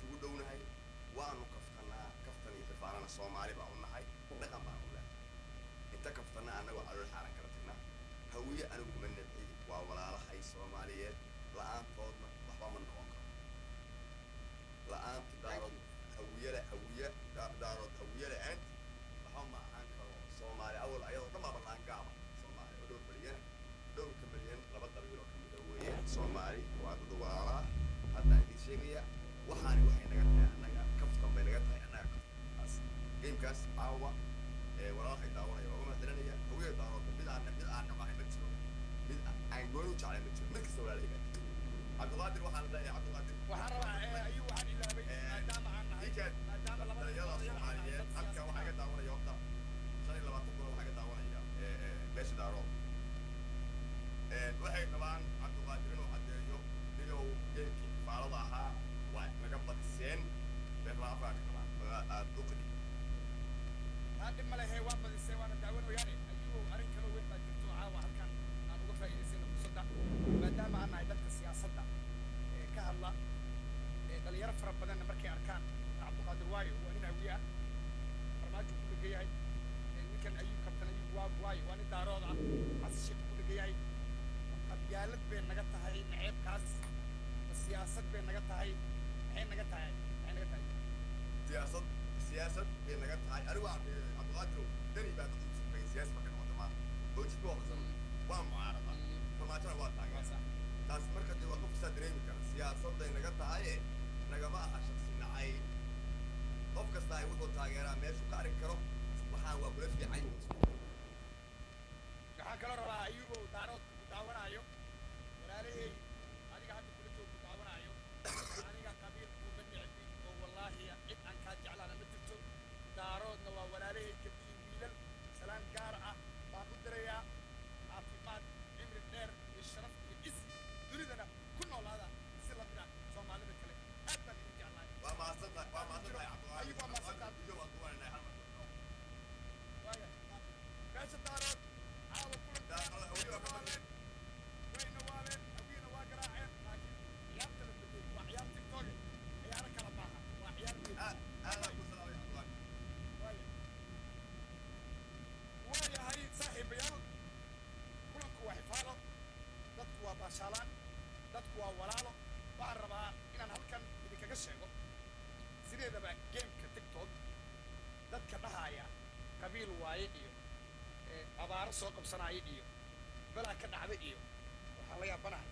Isugu dhownahay, waanu kaftanaa, kaftan iyo xifaalana Soomaali baa u nahay, dhaqan baan u lehay. Inta kaftanaa annagoo calool xaaran kala tagnaa. Hawiye anigu ma nabci, waa walaalahay Soomaaliyeed. La-aantoodna waxba ma noqon karo. La-aanta Daarood, Hawiyele, Hawiye, Daarood, Hawiye la-aanti waxba ma ahaan karo. Soomaali awal ayadoo dhan baaba laangaaba. Soomaali oo dhowr milyana, dhowrka milyan laba qabiil oo kamida weeye. Soomaali waa dad walaalaa. Haddaan idiin sheegaya, waxaani waxay naga tahay annaga kaftan bay naga tahay, annaga kaftankaas gamekaas caawa ee walaalkay daawanaya waa uga mahadcelinaya. Hawiye, Daaroodba mid aan nabahay ma jiro, mid aan gooni u jeclay ma jiro. Mid kasta walaalahayga. Cabdiqaadir waxaan leeyahay, Cabdiqaadir. Waxaan rabaa ayuu waxaan ilaabay, maadaama aan nahay ninkaan maadaama labada dhalinyarada Soomaaliyeed halkan waxaa iga daawanaya horta 25,000. Waxaa iga daawanaya beesha Daarood. Waxay rabaan Cabdiqaadir inuu caddeeyo inuu gamekii xifaalada ahaa waa naga badiseen bay rabaan, afkaa ka rabaan aad u qadhi. Taa dhib ma lehe, waa badisay, waana daawanayaane. Ayuu arrin kaloo weyn baa jirto caawa halkan aan uga faa'iidaysayno fursadda, maadaama aan nahay dadka siyaasadda ee ka hadla ee dhalinyaro fara badanna markay arkaan Cabdiqaadir waayo waa nin Hawiye ah, Farmaajo ku dhegan yahay. Ninkan Ayuub, Kabtan Ayuub, waa waayo waa nin Daarood ah, Xasan Sheekh ku dhegan yahay. Qabyaalad bay naga tahay naceebkaas ma siyaasad bay naga tahay? Maxay naga tahay? Maxay naga tahay? Siyaasad, siyaasad bay naga tahay. Anigu Cabdiqaadirow, Dani baa dad ugu sugay siyaasi markay noqoto maanta hoojidba waa qasan, waa mucaarada, Farmaajona waa taageera. Taas marka dee waa qof kastaa dareemi kara siyaasadday naga tahaye, nagama aha shaksi nacayb. Qof kasta ay wuxuu taageeraa meeshuu ka arki karo. Waxaan waa kula fiican yihiin. Waxaan kaloo rabaa, Ayuubow, Daaroodka ku daawanaayo, walaalahey adiga hadda kula joog ku daawanaayo, aniga qabiil kuuma necbi oo wallaahi cid aan kaa jeclaana ma jirto. Daaroodna waa walaalahey, gabdhihi wiilal. Salaan gaar ah baan u dirayaa. Caafimaad, cimri dheer iyo sharaf iyo is dunidana ku noolaada si lamid ah Soomaalida kale. Aad baan idin jeclahay. Waa mahadsantahay, waa mahadsantahay, Cabdiqaadir. Ayub, waa mahadsantahay. Video waan duwanayna hal mar. Waaya beesha Daarood caawa kulanka Daarood, Hawiye waa ka badiyeen. Wayna waaleen, Hawiyena waa garaaceen, laakiin ciyaarta la bedel waa ciyaar TikTok, ciyaaro kala maaha, waa ciyaar weyn. Aad aadaan ku salaamay, Cabdiqaadir. Waaya, waayahay saaxiibayaal, kulanku waa xifaalo, dadku waa baashaalaan, dadku waa walaalo. Waxaan rabaa inaan halkan idinkaga sheego, sideedaba gameka TikTok dadka dhahaya qabiil waaye iyo abaaro soo qabsanaya iyo balaa ka dhacda iyo waxaan la yaabanahay.